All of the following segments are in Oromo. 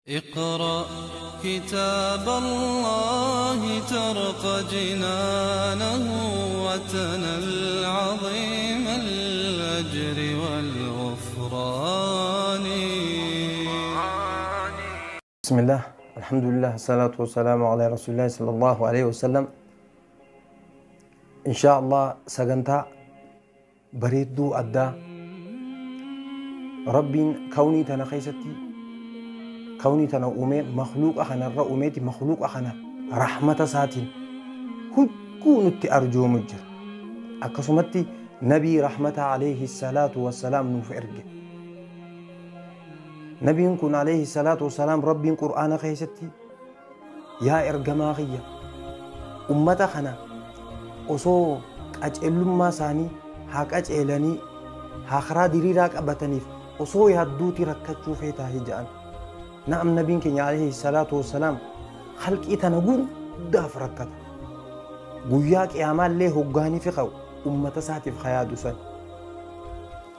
اقرأ كتاب الله ترق جنانه وتنل عظيم الأجر والغفران. بسم الله، الحمد لله، الصلاة والسلام على رسول الله صلى الله عليه وسلم. إن شاء الله سجنتا بريدو أدى ربي كوني تنخيستي كوني تنا أمي مخلوق أخنا الرأميتي مخلوق أخنا رحمة ساتين هكون أرجو مجر أكسمتي نبي رحمة عليه الصلاة والسلام نوف إرجع نبي كن عليه الصلاة والسلام ربي قرآن خيستي يا إرجماغية أمة خنا أصو أجل ما ساني هاك أجلني هاخرا ديراك أبتنيف أصو يهدوتي ركتشو فيتا هجان. نعم نبي كن عليه الصلاة والسلام خلق إتنقول داف ركت قوياك إعمال له هجاني في خو أمة ساتي في خيادو سن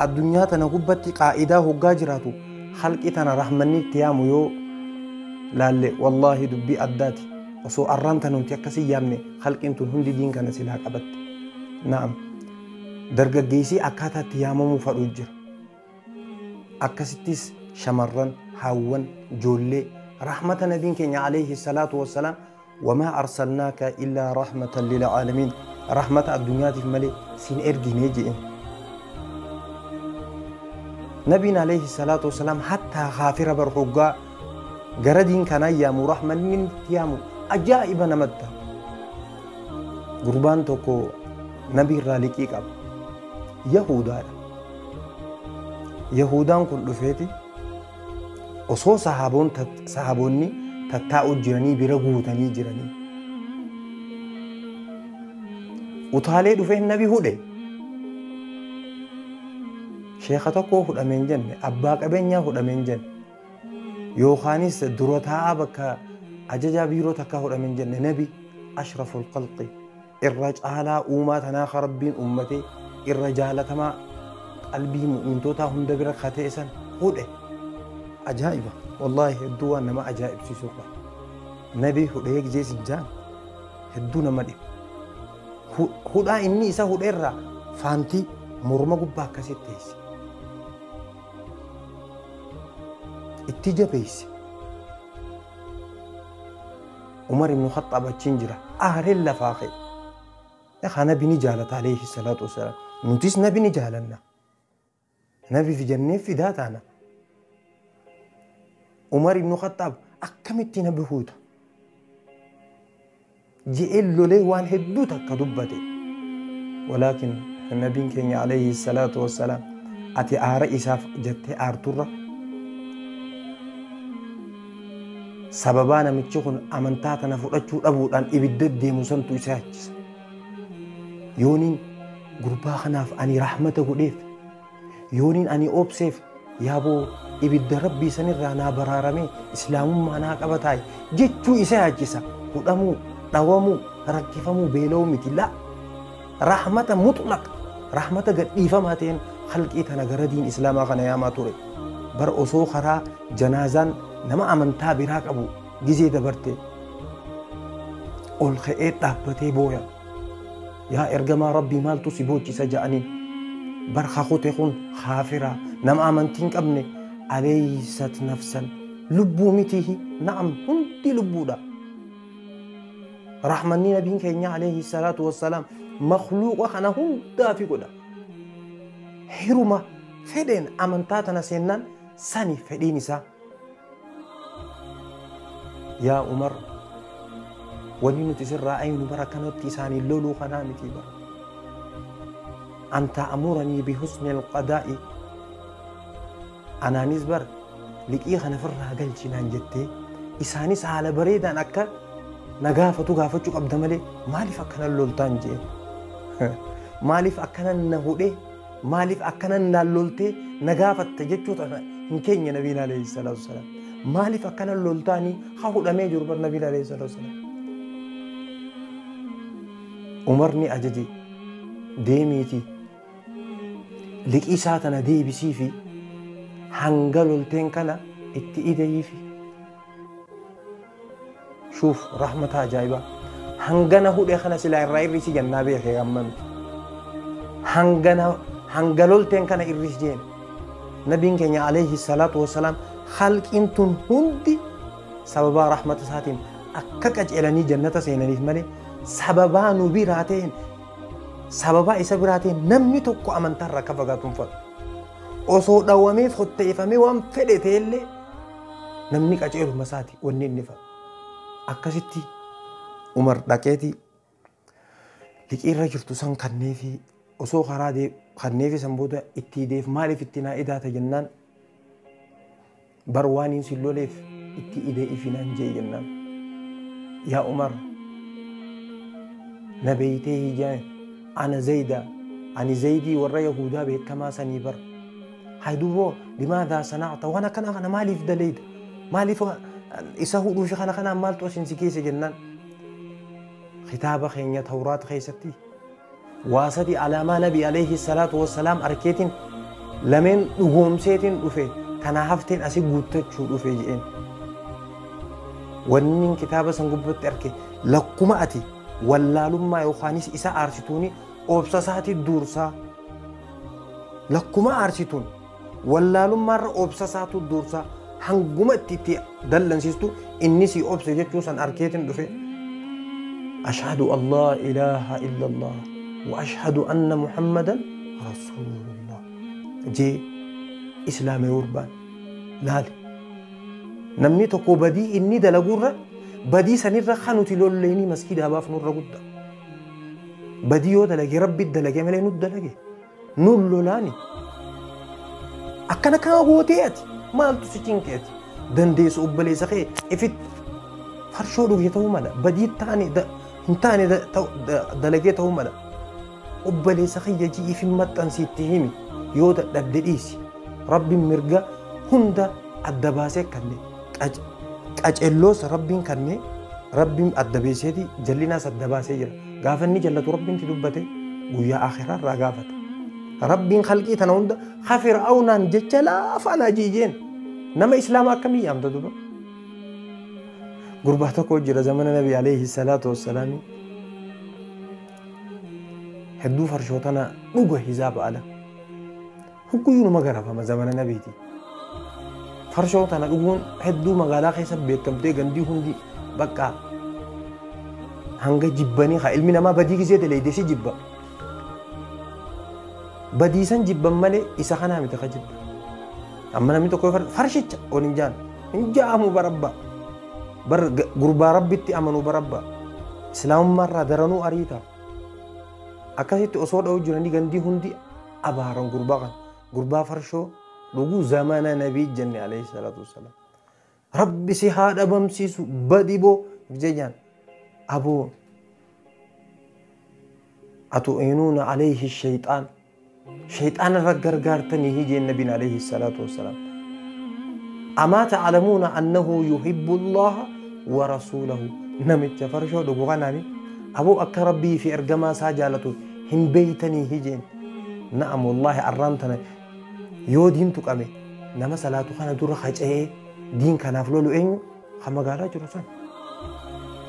الدنيا تنقبت قائدة هجاجراتو خلق إتنا رحمني تيامو يو لالي والله دبي أداتي وصو أرانتا نوتيكسي يامني خلق إنتو هندي دين كان سلاك أبت. نعم درجة جيسي أكاتا تيامو مفروجر أكستيس شمرن هاون جولي رحمة نبيك عليه الصلاة والسلام وما أرسلناك إلا رحمة للعالمين. رحمة الدنيا في ملي سين إرجي نيجي نبينا عليه الصلاة والسلام حتى غافر برحقا جردين كان أيام رحمة من تيامو أجائب نمتا قربان توكو نبي راليكي كاب يهودا يهودان كل فيتي osoo sahaboonni tattaa'u jiranii bira guutanii jiranii utaalee dhufee nabi hudhe sheekha tokko hudhameen jenne abbaa qabeenyaa hudhameen jenne yookaanis dura taa'aa bakka ajajaa biiroo takkaa hudhameen jenne nabi ashraful khalqi irra caalaa uumaa tanaa rabbiin uummatee irra jaalatamaa qalbii mu'mintootaa hunda bira katee san hudhe. عجائبة والله هدوا أنا ما عجائب سيسوقا نبي هديك جيس جان هدونا مدي هدا إني إسا هديرا فانتي مرمى قبا كسيت تيس اتجا بيس عمر بن الخطاب تشنجرة أهل اللفاقي يا أخي نبي نجالة عليه الصلاة والسلام نتيس نبي نجالنا نبي في جنة في ذاتنا عمر بن الخطاب أكملت نبي هودا جئل له وان هدوتا كدبته ولكن النبي كان عليه الصلاة والسلام أتي آر إساف جت آرتورا سببانا متشكون أمنتاتنا فرأتشو أبو أن إبدد دي مسنتو إساجس يونين غربا خناف أني رحمته قديف يونين أني أوبسيف يابو ibidda rabbii sanirraa naa baraaramee islaamummaa naa qabataay jechuu isa yaachisa. Hudhamuu, dhawamuu, rakkifamuu, beela'uu miti. La rahmata mutlaq rahmata gadhiifamaa ta'een khalqii tana gara diin islaamaa kana yaamaa ture. Bar osoo karaa janaazaan nama amantaa biraa qabu gizee dabarte ol ka'ee dhaabbatee booya. Yaa ergamaa rabbii maaltu si boochisa ja'aniin bar kakute kun kaafiraa nama amantii hin qabne أليست نفسا لبو متيه نعم هندي لبودا رحمة نبي كينيا عليه الصلاة والسلام مخلوق أنا هندا في كده هرما فدين أمنتاتنا سنان سني فدين سا يا عمر ونين تسر عين بركة تساني لولو خنامتي بر أنت أمرني بحسن القضاء أنا نزبر لكي خنا فرها قلتي نانجتي إساني سهل بريدا أكا نقافتو قافتو قبض مالي مالي فكنا اللولتان جي مالي فكنا النهودي مالي فكنا اللولتي نقافت تجتو إن نبينا عليه الصلاة والسلام مالي فكنا اللولتاني خافو الأميجر بر نبينا عليه الصلاة والسلام أمرني أجدي ديميتي لكي ساتنا دي بسيفي hanga lolteen kana itti ideeyifi Shuuf rahmata ajaa'ibaa. Hangana hudhee kana silaa irraa irrisi jennaa beekee ammamti. Hangana hanga lolteen kana irrisi jeen. Nabiin keenya alayhi salaatu wassalaam halqiin tun hundi sababaa rahmata isaatiin akka qaceelanii jannata seenaniif malee sababaa nu biraa ta'een sababaa isa biraa ta'een namni tokko amantaarraa akka fagaatu hin fedhu. Osoo dhawwamee fotteeffamee waan fedhe ta'ellee namni qaceeluma isaati wanni inni fedhu. Akkasitti Umar dhaqeeti liqiirra jirtu san kanneefi osoo karaa kanneefi san booda itti ideef maaliif itti naa idaata jennaan bar waan hin sin loleef itti idee ifinaan jee jennaan. Yaa Umar na beeytee hijaan ana Zayda ani Zaydii warra Yahudaa beekamaa sanii bar. Hayduboo limaadaa sanacta waan akkana kana maaliif daleyda maaliif isa hudhuu fi kana kanaan maaltu asin si keessa jennaan. Kitaaba keenya Tawraat keessatti waasati alaamaa nabi alayhi salaatu wassalaam arkeetiin lameen dhugoomseetiin dhufe kana hafteen asi guuttachuu dhufe je'een. Wanni kitaaba san gubbatti arke lakkuma ati wallaalummaa yookaanis isa aarsituuni obsa isaati dursaa. Lakkuma aarsituun wallaalummaarra obsa isaatu dursaa hanguma itti dallansiistu inni si obse jechuu san arkeetiin dhufe. أشهد أن لا إله إلا الله وأشهد أن محمدا رسول الله. جي إسلام يوربان لالي نمني تكو بدي إني دلقورة بدي سنير خانو تلوليني مسكيد هباف نور قد بدي يو دلقي ربي دلقي ملي نود دلقي نور لولاني أكنا كان قوتياتي مالتو سيكينكياتي دنديس أبلي سخي إفت فرشو دوغي تهو مالا بدي تاني hin taane dalagee ta'uu mala. Obboleessa kiyya ji'i fi maxxansiitti himi yoo dadhabde dhiisi. Rabbiin mirga hunda adda baasee kanne qacelloos rabbiin kanne rabbiin adda beeseeti jallinaas adda baasee jira. Gaafa inni jallatu rabbiin itti dubbate guyyaa akhiraa irraa gaafata. Rabbiin halqii tana hunda ha Fir'aawnaan jecha laafaan ajiijeen nama islaamaa akkamii yaamta duba. Gurbaa tokko jira zamana nabi alayhi salaatu wassalaami hedduu farshoo tana dhuga hizaaba ala hukkuyyuu numa garafama zamana nabiiti. Farshoo tana dhuguun hedduu magaalaa keessa beekamtee gandii hundi bakka hanga jibbanii haa ilmi namaa badii gisee daleeyde si jibba. Badiisan jibban malee isa kanaa miti ka jibba. Amma namni tokko farshicha ol hin jaan hin jaamu barabba. Bar gurbaa rabbitti amanuu barabba. Islaamummaarraa daranuu ariita. Akkasitti osoo dha'uu jiranii gandii hundi abaaran gurbaa kana. Gurbaa farshoo dhuguu zamana nabii jenne alayhi salaatu wassalaam. Rabbi si haa dhabamsiisu badi boo jejaan aboo atu'iinuuna alayhi shayxaan shayxaan irra gargaartanii hijeen nabiin alayhi salaatu wassalaam. أما تعلمون أنه يحب الله ورسوله نمت فرشو دغوغاناني أبو أكربي في إرجما ساجالته هم بيتني هجين نعم والله أرانتنا يو دين تقامي نما صلاة خانا دور خاجه دين كان أفلولو إنو خما قالا جرسان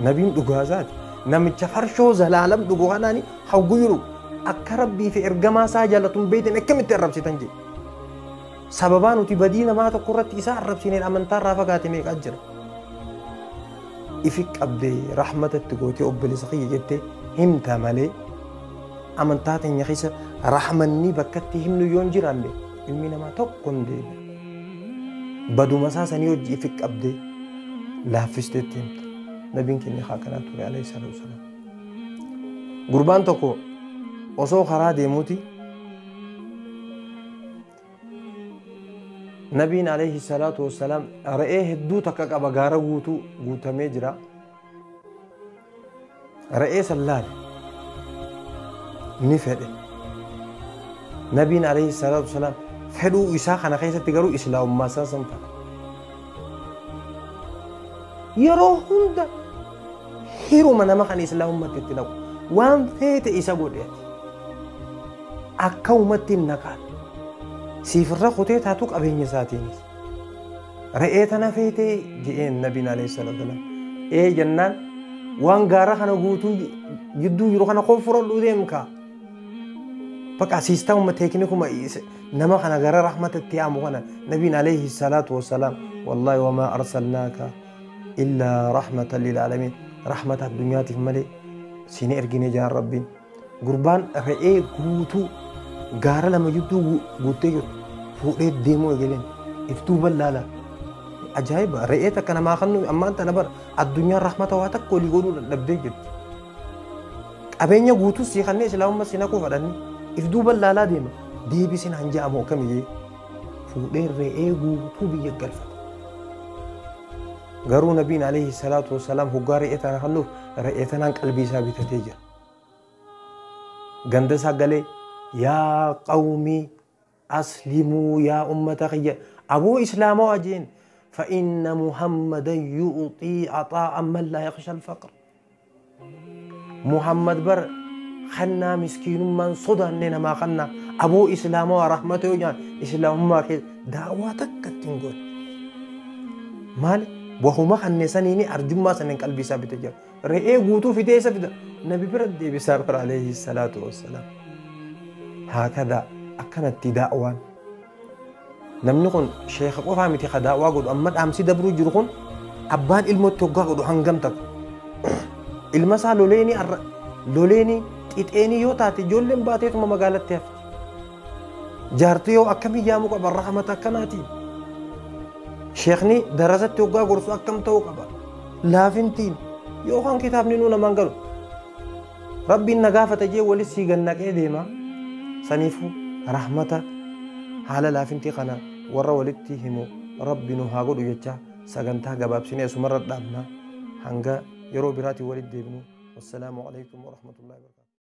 نبيم دغوازات نمت فرشو زلالم دغوغاناني حوغيرو أكربي في إرجما ساجالته بيتني كم تقرب ستنجي sababaa nuti badii namaa tokko irratti isa arrabsineen amantaa irraa fagaate meeqa jira. Ifi qabdee rahmata itti gootee obboleessa kiyya jettee himta malee amantaa teenya keessa rahmanni bakka itti himnu yoo hin jiraanne ilmi namaa tokko hin deebi'u. Baduma isaa sanii hojii ifi qabdee laaffistee itti himta. Nabiin keenya haa kanaa ture alayhi salaatu wasalaam. Gurbaan tokko osoo karaa deemuuti Nabiin alayhi salaatu wassalaam re'ee hedduu takka qaba gaara guutuu guutamee jira. Re'ee san laale ni fedhe. Nabiin alayhi salaatu wassalaam fedhuu isaa kana keessatti garuu islaamummaa isaa san fedha. Yeroo hunda hiruma nama kan islaamummaatti itti naqu waan feete isa godhe akka uumatti hin naqaan. Siifirra kutee taatu qabeenya isaatiinis. Re'ee tana feetee je'een nabiin alayhi salaatu wassalaam. Ee jennaan waan gaara kana guutuu jidduu jiru kana koo fudhadhuu deemka. Baqa siistamuma teeknikuma nama kana gara rahmatatti yaamu kana nabiin alayhi salaatu wassalaam wallaahi wamaa arsalnaaka illaa rahmatan lilaalamiin rahmata addunyaatiif malee siin ergine jaan rabbiin. Gurbaan re'ee guutuu gaara lama jidduu guuttee jirtu fuudhee deemuu eegaleen iftuu ballaala. Ajaa'iba re'ee takka namaa kan ammaan tana bara addunyaan rahmata waa takka olii godhuu dadhabdee jirti. Qabeenya guutuu sii kannee islaamummaa si naquu fadhanni iftuu ballaalaa deema deebisin hanja'amu akkamiyyee fuudhee re'ee guutuu biyya galfata. Garuu nabiin alayhi salaatu wassalaam hoggaa re'ee tana kennuuf re'ee tanaan qalbii isaa bitatee jira. Ganda isaa galee yaa qawmii aslimuu yaa ummata kiyya aboo islaamaa jeen فإن محمدا يعطي عطاء من لا يخشى الفقر. محمد بر خنا مسكين من صدى ما خنا أبو إسلام ورحمته جان إسلام ما كي دعواتك كتنقول مال وهما خنا سنيني أرجو ما سنين قلبي ثابت جر رئي قوتو في ديسة في نبي برد بسابر عليه الصلاة والسلام. هكذا أكنت دعوان namni kun sheeka qofaa miti ka daawwaa godhu amma dhaamsi dabruu jiru kun abbaan ilmootti hoggaa godhu hangam takka ilma isaa loleeni arra loleeni xixeenii yoo taate ijoolleen baateetuma magaalatti hafti jaartii yoo akkamii yaamuu qaba rahmata akkanaatiin sheekni darasatti hoggaa gorsu akkam ta'uu qaba laafintiin yookaan kitaabni nuu namaan galu rabbiin na gaafata jee walis sii gannaqee deema saniifuu rahmata haala laafintii kana warra walitti himu rabbi nu haa godhu jecha sagantaa gabaabsinee asumarra dhaabna hanga yeroo biraatiin walitti deebinu. Wassalaamu alaikum warahmatullahi wabarakatuh.